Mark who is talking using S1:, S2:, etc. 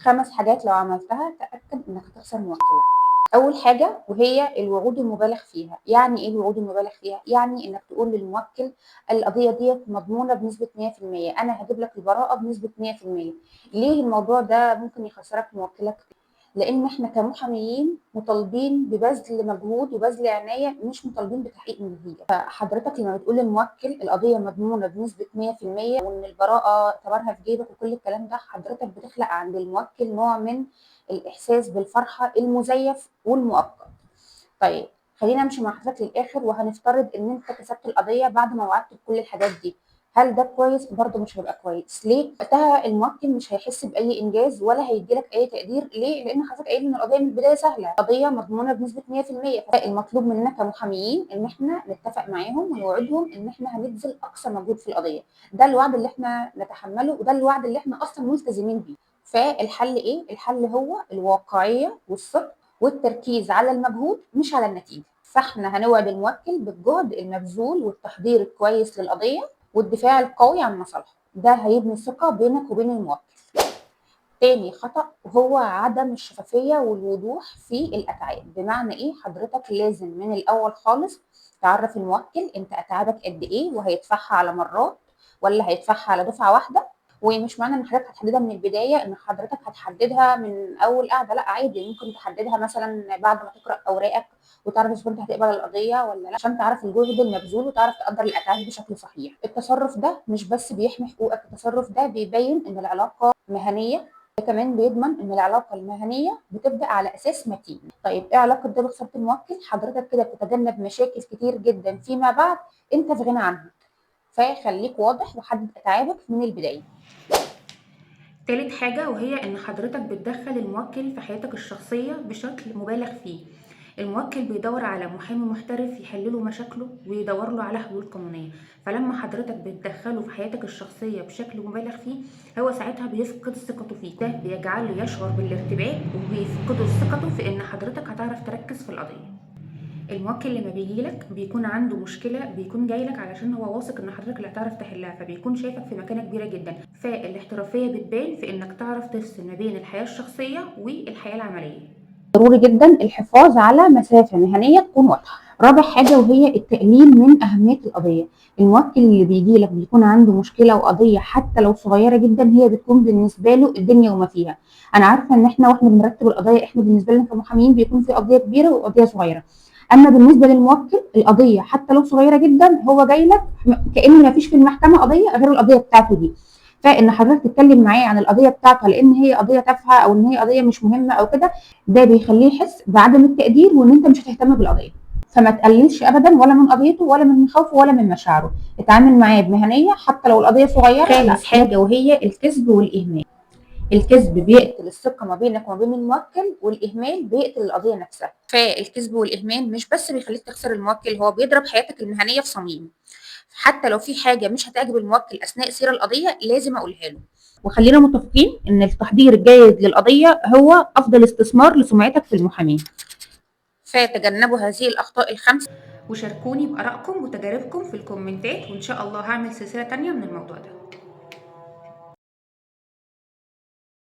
S1: 5 حاجات لو عملتها تأكد إنك هتخسر موكلك. أول حاجة وهي الوعود المبالغ فيها. يعني إيه الوعود المبالغ فيها؟ يعني إنك تقول للموكل القضية ديت مضمونة بنسبة 100%، أنا هجيب لك البراءة بنسبة 100%. ليه الموضوع ده ممكن يخسرك موكلك؟ لأن إحنا كمحاميين مطالبين ببذل مجهود وبذل عناية، مش مطالبين بتحقيق نتيجة. فحضرتك لما بتقول للموكل القضية مضمونة بنسبة 100% وإن البراءة اعتبرها في جيبك وكل الكلام ده، حضرتك بتخلق عند الموكل نوع من الإحساس بالفرحة المزيف والمؤقت. طيب خلينا امشي مع حضرتك للآخر، وهنفترض إن أنت كسبت القضية بعد ما وعدت بكل الحاجات دي، هل ده كويس؟ برضه مش هيبقى كويس. ليه؟ وقتها الموكل مش هيحس بأي إنجاز ولا هيديلك أي تقدير. ليه؟ لأن حضرتك قايل إن القضية من البداية سهلة، قضية مضمونة بنسبة 100%. فالمطلوب مننا كمحاميين إن إحنا نتفق معاهم ونوعدهم إن إحنا هنبذل أقصى مجهود في القضية. ده الوعد اللي إحنا نتحمله، وده الوعد اللي إحنا أصلاً ملتزمين بيه. فالحل إيه؟ الحل هو الواقعية والصدق والتركيز على المجهود مش على النتيجة. فإحنا هنوعد الموكل بالجهد المبذول والتحضير الكويس للقضية والدفاع القوي عن مصالحه. ده هيبني ثقة بينك وبين الموكل. تاني خطأ هو عدم الشفافية والوضوح في الأتعاب. بمعنى إيه؟ حضرتك لازم من الأول خالص تعرف الموكل أنت أتعابك قد إيه، وهيدفعها على مرات ولا هيدفعها على دفعة واحدة. ومش معنى إن حضرتك هتحددها من البداية إن حضرتك هتحددها من أول قعدة، لا عادي ممكن تحددها مثلاً بعد ما تقرأ أوراقك وتعرف إذا كنت هتقبل القضية ولا لا، عشان تعرف الجهد المبذول وتعرف تقدر الأتعاب بشكل صحيح. التصرف ده مش بس بيحمي حقوقك، التصرف ده بيبين إن العلاقة مهنية، ده كمان بيضمن إن العلاقة المهنية بتبدأ على أساس متين. طيب إيه علاقة ده بخسارة الموكل؟ حضرتك كده بتتجنب مشاكل كتير جداً فيما بعد أنت في غنى عنها. فخليك واضح وحدد أتعابك من البداية.
S2: تالت حاجة وهي إن حضرتك بتدخل الموكل في حياتك الشخصية بشكل مبالغ فيه. الموكل بيدور على محامي محترف يحل له مشاكله ويدور له على حلول قانونية، فلما حضرتك بتدخله في حياتك الشخصية بشكل مبالغ فيه هو ساعتها بيفقد ثقته فيك، ده بيجعله يشعر بالارتباك وبيفقده ثقته في إن حضرتك هتعرف تركز في القضية. الموكل لما بيجيلك بيكون عنده مشكلة، بيكون جايلك علشان هو واثق ان حضرتك اللي هتعرف تحلها، فبيكون شايفك في مكانة كبيرة جدا. فالاحترافية بتبان في انك تعرف تفصل ما بين الحياة الشخصية والحياة العملية.
S1: ضروري جدا الحفاظ على مسافة مهنية تكون واضحة. رابع حاجة وهي التقليل من أهمية القضية. الموكل اللي بيجي لك بيكون عنده مشكلة وقضية حتى لو صغيرة جدا هي بتكون بالنسبة له الدنيا وما فيها. أنا عارفة إن إحنا وإحنا بنرتب القضايا إحنا بالنسبة لنا كمحامين بيكون في قضية كبيرة وقضية صغيرة، أما بالنسبة للموكل القضية حتى لو صغيرة جدا هو جاي لك كأن ما فيش في المحكمة قضية غير القضية بتاعته دي. فإن حضرتك تتكلم معاه عن القضية بتاعته لأن هي قضية تافهة أو إن هي قضية مش مهمة أو كده، ده بيخليه يحس بعدم التقدير وإن أنت مش هتهتم بالقضية. فما تقللش أبداً ولا من قضيته ولا من مخاوفه ولا من مشاعره، اتعامل معاه بمهنية حتى لو القضية صغيرة. خامس حاجة وهي الكذب والإهمال. الكذب بيقتل الثقة ما بينك وما بين الموكل، والإهمال بيقتل القضية نفسها. فالكذب والإهمال مش بس بيخليك تخسر الموكل، هو بيضرب حياتك المهنية في صميم. حتى لو في حاجة مش هتعجب الموكل أثناء سير القضية لازم أقولها له. وخلينا متفقين إن التحضير الجيد للقضية هو أفضل استثمار لسمعتك في المحاماة. فتجنبوا هذه الأخطاء الخمس،
S2: وشاركوني بآرائكم وتجاربكم في الكومنتات، وإن شاء الله هعمل سلسلة تانية من الموضوع ده.